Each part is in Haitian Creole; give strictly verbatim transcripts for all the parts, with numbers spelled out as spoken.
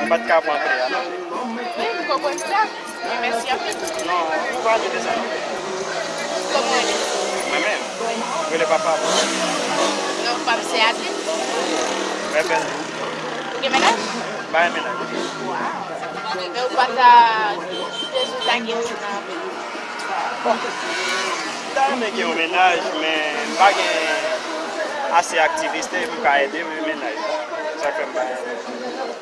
Pa t ka pran kle a, non. Wi, m konprann sa. Men mèsi anpil. Non, ou pa ajoute sa, non. Kòman w rele? Mwen menm? Mwen rele papa. Non, pa m se Adeline. Mwen bèl. Ou gen mennaj? M pa gen mennaj. Waw. Men ou pa ta kite sou ta gen moun nan? Bon, m ta renmen gen yon mennaj, men m pa gen ase aktivite pou m ka ede mennaj la. Sa fè m pa gen.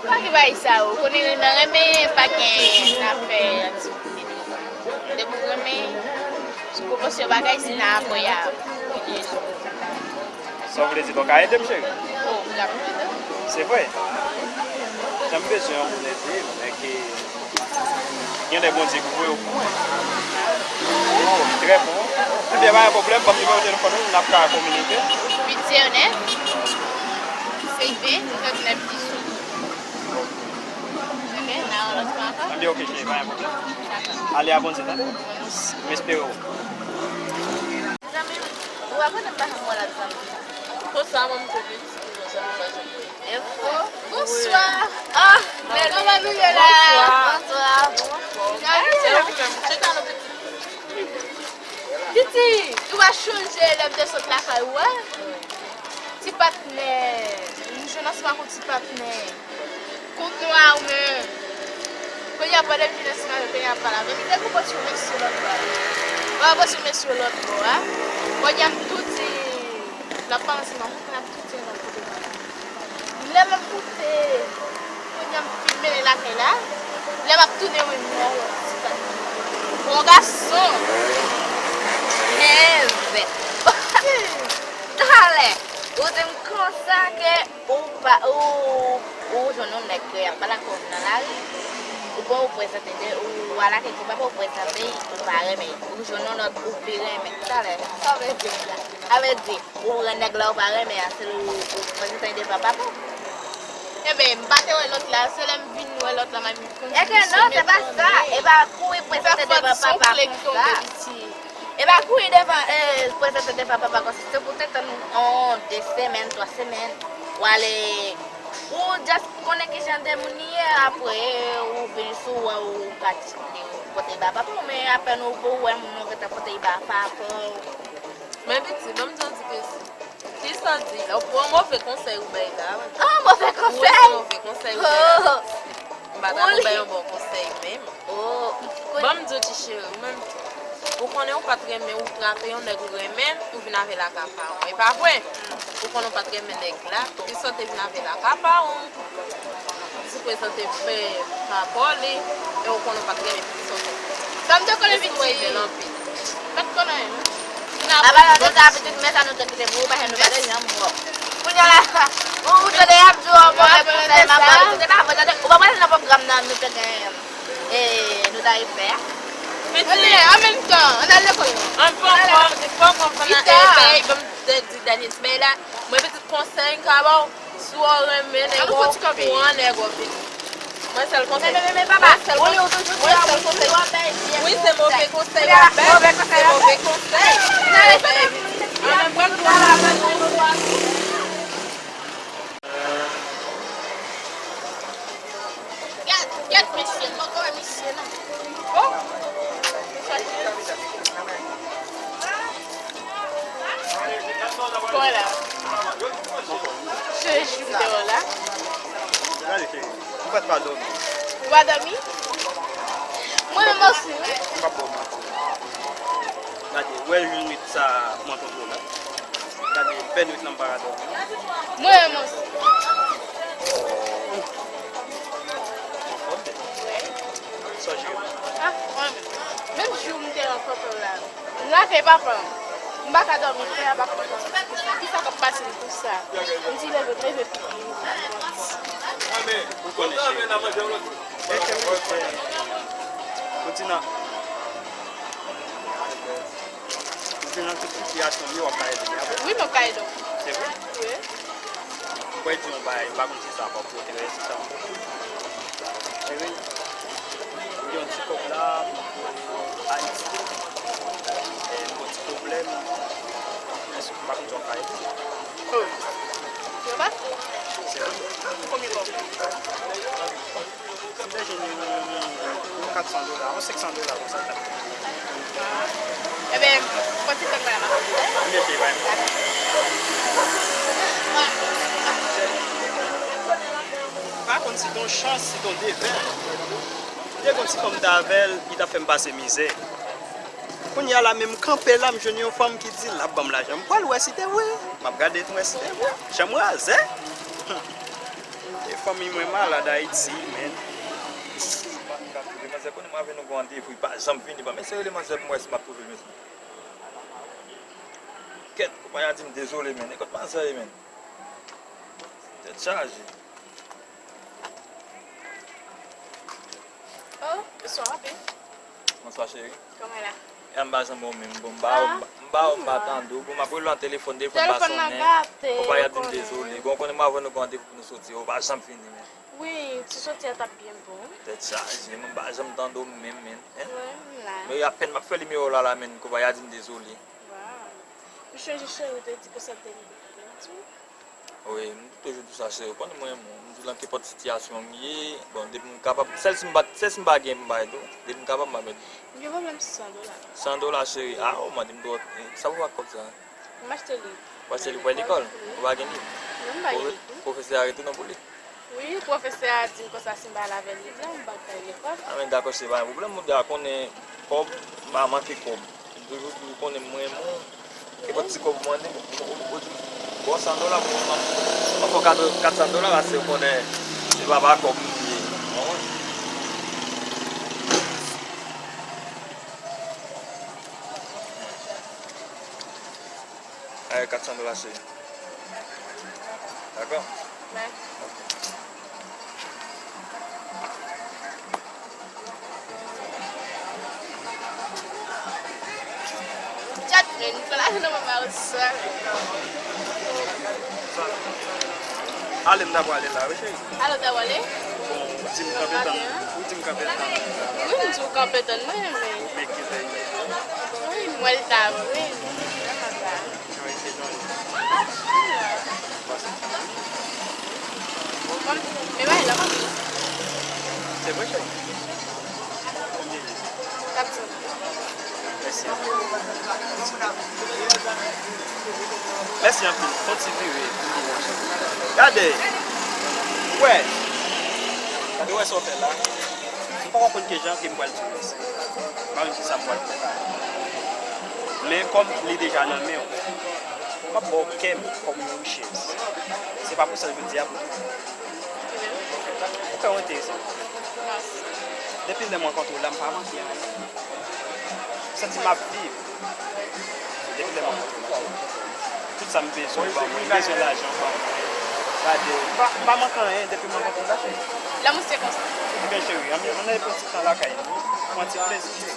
Pa gen bagay sa yo. Konnen nan renmen pa gen afè aktivite. Depi w renmen, si w pwopòze yon bagay, se nan apre a. Sa w vle di, bon, ka ede m, cheri? Oh, m ka ede w. Se vre? Jan m bezwen yon moun ede m, men ke gen lè Bondye ki voye w pou mwen. Oh, trè bon. Ebyen, pa gen pwoblèm, ban m nimewo telefòn ou, n ap ka kominike. Uit zewo nèf, senk ven, trannèf dis. Ok, n a yon lòt fwa ankò? Ebyen, ok, cheri, pa gen pwoblèm. Dakò. Ale a Bondye, tande? M espere w. Zanmi m, ou pa konnen m pa janm wè l ap zanmi. Konsa, mwen, m tou piti, pou zanmi pa janm wè. Enfo. Bonswa. Ah, men kòman nou ye la? Bonswa. Bonswa. Gade. Eh, se ou menm. Chita non, piti. Piti, ou pa chonje lè m te sot lakay ou a? Ti patnè. Nou jwenn ansanm ak yon ti patnè. Kont nou a ou menm. Kounye a, pandan m vin ansanm avè l, kounye a, m pale avè l. Li te gon pòt sou mesye lòt bò a. Wè, pòt sou mesye lòt bò a. Kounye a, m tou di, l ap pale ansanm avè l, kounye a, m tou di, l ap koute m. Lè m ap koute, kounye a, m fin mennen lakay la. Lè m ap tounen, wi, m wè yon ti patnè. Bon gason. Enben. Talè, ou di m konsa ke Ou pa, ou, ou jwenn yon nèg ke y ap pale ak ou nan lari, ou pran, ou prezante de, ou al ak li, papa, ou prezante, ou pa renmen, ou jwenn yon lòt, ou pi renmen. Talè, sa w vle di la? Sa vle di, ou pran nèg la ou pa renmen an, se ou, ou prezante devan papa? Enben, m pa te wè lòt la, se lè m vin wè lòt la, m konn di misye non, se pa sa, e pa kouri prezante devan papa konsa. E pa kouri devan, e, prezante devan papa konsa. Se pou te tann yon de semèn, twa semèn. W ale, ou just konnen ki jan de moun li ye, apre, ou vin sou wè ou ka di, ou pote ba papa w, men apèn ou, ou wè moun nan gentan pote ba papa w. Men piti, ban m di w ti kesyon. Kisa w di la? Ou pran move konsèy ou bay la, wi. Ah, move konsèy? Wi, se move konsèy ou bay la. Oh. M pa ta pou bay yon bon konsèy menm. Oh. Ban m di w ti cheri, ou menm tou. Ou konnen ou pa t renmen, ou trape yon nèg ou renmen, ou vin avè l lakay pa w. E pa vre? Ou konnen ou pa t renmen nèg la, kisa w te vin avè l lakay pa w? Ti prezante fè pa pale, e ou konnen w pa t renmen pou ki sa w fè. Sa m te konnen piti. Ou renmen l anpil. M pa t konnen anyen, non. Apa, nou te ka pitit, men sa nou te kite pou ou, paske nou pa te janm wè w. Kounye a la, ou, ou tande y ap di w move konsèy, m ap pale. Se te pa vre, tande, ou pa pale nan pwogram nan, nou te gen, e, nou t al fè a. Piti. Tande, an menm tan, ann al lekòl. An poko, poko, poko, e, bay, ban m te di dènye ti bay la. Mwen, piti, konsèy m ka ba w, si w renmen nèg ou, pran nèg ou, piti. Mwen sèl konsèy. Men, men, men, men, papa, mwen sèl konsèy. Wi, se move konsèy w ap bay. Se move konsèy. Move konsèy. An menm tan, gad, gad, mesye, m poko wè misye, non. Oh! Kòman la? Se jou m te wè w la. Gade, cheri, ou pa t pa dòmi. Ou pa dòmi? Mwen menm osi, wi. M p ap ba w manti. Gade, ou wè jou nwit sa mwen tonbe w la. Gade, bèl nwit lan m pa ka dòmi. Mwen menm osi. Anfòm, bèl. Sa w jere? Ah, mwen menm. Menm jou m te anfòm la. M lage papa m. M pa ka dòmi, frè a pa ka dòmi. Kisa k ap pase m konsa? M di leve, leve pipi. Ou konnen, cheri. Ou di nan, ou di nan tout sitiyasyon m yo, w ap ka ede m, apre. Wi, m ap ka ede w. Se vre? Wi. Mwen di yon bagay, m pa konn si sa pap pote rezilta. Cheri, m gen yon ti kòb la, Ayiti. E, m gen yon ti pwoblèm. Èske m pa konn si w ap ka ede m? Oh. Yo pa? Se vre. Konbyen kòb? San dola, yon senk san dola konsa. Ebyen, fò ti tann mwen la. M mete bay mwen. Pa konn si ton chans, si ton devè. M te konn si fanm ta avè l, li ta fè m pase mizè. Kounye a la, menm kanpe la, m jwenn yon fanm ki di l ap ban m lajan. M pral wè si te vre. M ap gade tou wè si te vre. Janm razè. E fanmi mwen malad Ayiti, men. Manzè konnen mwen avè nou gon randevou, li pa janm vini. Ban m eseye rele manzè pou m wè si m ap twouve l, mesye. Kèt, konpay a di m dezole, men. E kot manzè ye, men? Tèt chaje. Oh, bonswa, papi. Bonswa, cheri. Kòman la? E a m pa janm bon menm. Bon, m ba w, m ba w, m pa tande w. Bon, m ap rele w nan telefòn, telefòn pa sonnen. Konpay a di m dezole. Bon, konnen m avè nou gon randevou pou nou soti. Ou pa janm vini, men. Wi, ti soti a t ap byen bon. Tèt chaje, mwen m pa janm tande w menm, men. Wi, m la. Men apèn m ap fè nimewo w la, la, men, konpay a di m dezole. Waw. M chonje cheri w te di konsa l te rive pou mwen tou. Wi, m toujou di w sa, cheri. Ou konnen mwen, m di w nan kenpòt sitiyasyon m ye. Bon, depi m kapab, sèl si m pa, sèl si m pa gen pou m bay tou. Depi m kapab, m ap bay tou. M gen pwoblèm sou san dola. San dola, cheri. A, ou mande m twò. Sa pou fè ak kòb sa? M achte liv. Ou achte liv pou lekòl? Ou pa gen liv? Non, m pa gen liv. Pwofesè a retounen pou li? Wi, pwofesè a di m konsa si m pa al avè liv la, m p ap fè lekòl. A, men dakò, se pa yon pwoblèm, ou dja konnen kòb, m pa manke kòb. M toujou di ou konnen m renmen w. Kenpòt ti kòb ou mande m, ou, ou, ou di m, bon, san dola pou mwen, m ap fè w kado kat san dola, paske ou konnen se papa kòb m ye. Ou konprann? Ay, kat san dola, cheri. Dakò? Mèsi. Chat, men, fè lajan nan papa yo sèl. Ale, m ta prale la, wi, cheri. Ale, w ta prale? Bon, ou di m kanpe tann, ou di m kanpe tann. Wi, m di w kanpe tann mwen, men. Men ki lè? Wi, m wè l ta vre, men vrèman ta. Mwen, men bagay la, mwen. Se vre, cheri? Konbyen li? Kat san. Mèsi anpil. Mèsi anpil. Fon ti vire pou m vini ansanm. Gade. Wè. Gade, wè sa w fè la. M poko konn kijan ke m pral di w mèsi. M pa konn kisa m pral fè. Men kòm li deja nan men w, m ap ba w kè m kòm yon richès. Se pa pou sa jodi a pou tou. Ou fè w enterese. Depi lè m rankontre w la, m pa manke anyen. M santi m ap viv. Depi lè m rankontre w la. Tout sa m bezwen, ou ban mwen. M bezwen lajan, ou ban mwen. Gade, m pa, m pa manke anyen depi m rankontre w la, cheri. Lanmou se konsa. Ebyen, cheri, ann, ann al pran ti tan lakay nou. Pran ti plezi, cheri.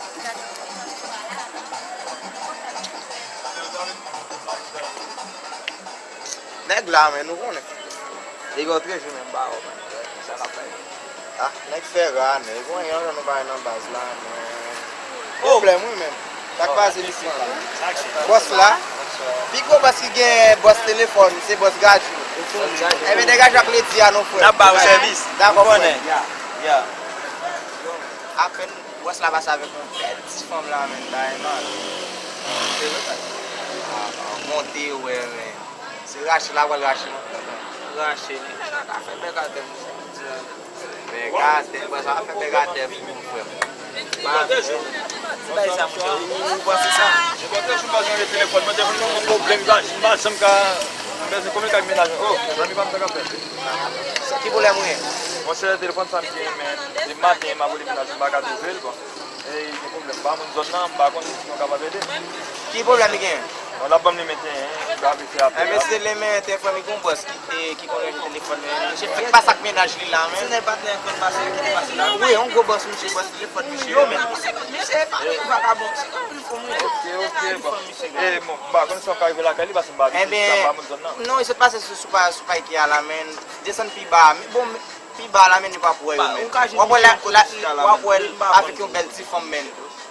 Nèg la, men, nou konnen. Depi w treze men m ba w, men. Sa n ap bay. Ah, nèg fè ra, nèg. Ou konn yon jan nou pa nan baz la, men. Pwoblèm, wi, men. Sa k pase, Lisman? Bòs la. Pi gwo bòs ki gen, bòs telefòn, se bòs Gadjou. Ebyen, degaj ak ledi a, non, frè. N ap ba w sèvis. Dakò, frè. Apèn bòs la pase avèk yon bèl ti fanm la, men, bagay mal. Ah, monte, wè, men. Se rache la pral rache, non? Rache li. Sa ka fè bèk atè, mesye. Bèk atè, bò sa ka fè bèk atè pou ou, frè m. Ti bagay sa, monchè, ou, ou panse sa? Nenpòt jou m pa janm gen telefòn, mwen telefòn mwen gon pwoblèm, m pa janm ka, m bezwen kominike ak mennaj mwen. Oh, zanmi pa m, sa k ap fèt? Ki pwoblèm ou gen? Monchè, telefòn sa m gen, men, depi maten, m ap rele mennaj mwen, m pa ka twouve l, bon. E, gen pwoblèm. M pa moun zòn nan, m pa konn si nou kapab ede m. Ki pwoblèm li genyen? Bon, l ap ban m nimewo te en, m ka vin fè apèl la. Enben, se nimewo te en, frè m, li gon bòs ki te, ki konn rele telefòn, men misye fèk pase ak mennaj li la, men. Se nèg patnè konn pase, ki te pase la. Wi, yon gwo bòs, misye, bòs telefòn, misye yo, men. Misye pa yon vakabon, se yon vil fò mwen. Ok, ok, bon. E, bon, m pa konn si w ka rive lakay li, paske m pa abitye sa, m pa moun zòn nan. Enben, non, li sot pase sou, sou pa, sou Payke a la, men. Desann pi ba, men bon, pi ba la, men, li pa pou wè yo, men. W ap wè la, la, w ap wè l avèk yon bèl ti fanm, men.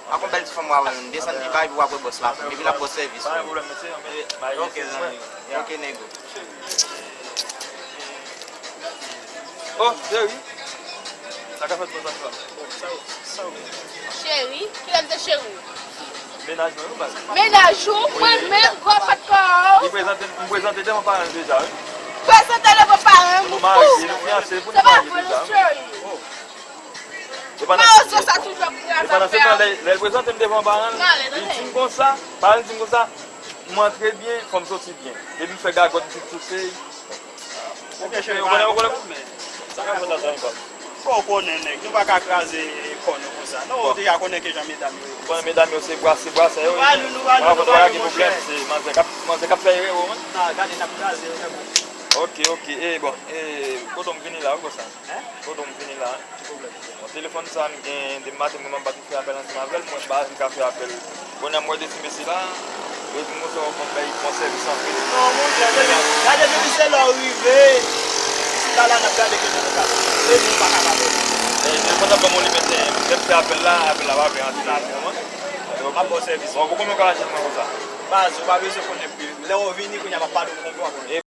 Ak yon bèl ti fanm, w ap wè, men. Desann pi ba, epi w ap wè bòs la, men. Epi l ap ba w sèvis, men. Ok, zanmi. Ok, nego. Oh, cheri. Sa ka fèt pou zanmi pa m. Cheri, kilè m te cheri w? Mennaj mwen, wi, baz. Mennaj ou, mwen menm, gwo pat kò w. Li prezante, m prezante devan paran l deja, wi. Prezante devan paran m, Nou ou marye, fou. nou fiyanse, pou Se nou pa marye vre, non, deja. cheri. E pandan Mwen se ozo sa toujou ap e pandan se tan, lè, lè l prezante m devan paran l, Mwen ale, li tande. di m konsa, paran l di m konsa, m antre byen, fò m soti byen. Depi m fè gagòt, m fin souse. Ou gen cheri Ou konnen, ou konnen, sa ka fèt la zanmi pa m. Bon, ou konnen nèg, nou pa ka kraze kò nou konsa. Non, ou deja konnen kijan medam yo ye. Bon, medam yo se bwa, se bwa, sa yo. Nou pa nou, nou pa nou, nou pa nou, monchè. Se manzè k ap, manzè k ap fè erè, wi. Nan, gade, n ap kraze yo, men bon. Ok, ok. E bon, e kote m vini la, wi, konsa. Hein? Kote m vini la. Ki pwoblèm? Bon, telefòn sa, m gen de maten, mwen, m ap bat, m fè apèl ansanm avè l, mwen pa vin ka fè apèl. Kounye a m wè de ti mesye la, yo di m konsa w ap bay bon sèvis anpil. Non, monchè, depi, gade depi se lè w rive, isit la, la, n ap gade ke nou ka. E nou pa ka pale. E telefòn nan ban mwen li mete, lè m fè apèl la, apèl la pa vle antre. M ap ba w sèvis. Bon, pou konbyen w ka jwenn mwen konsa? Baz, ou pa bezwen konnen pi. Lè w vini, kounye a m ap pale w konbyen w ap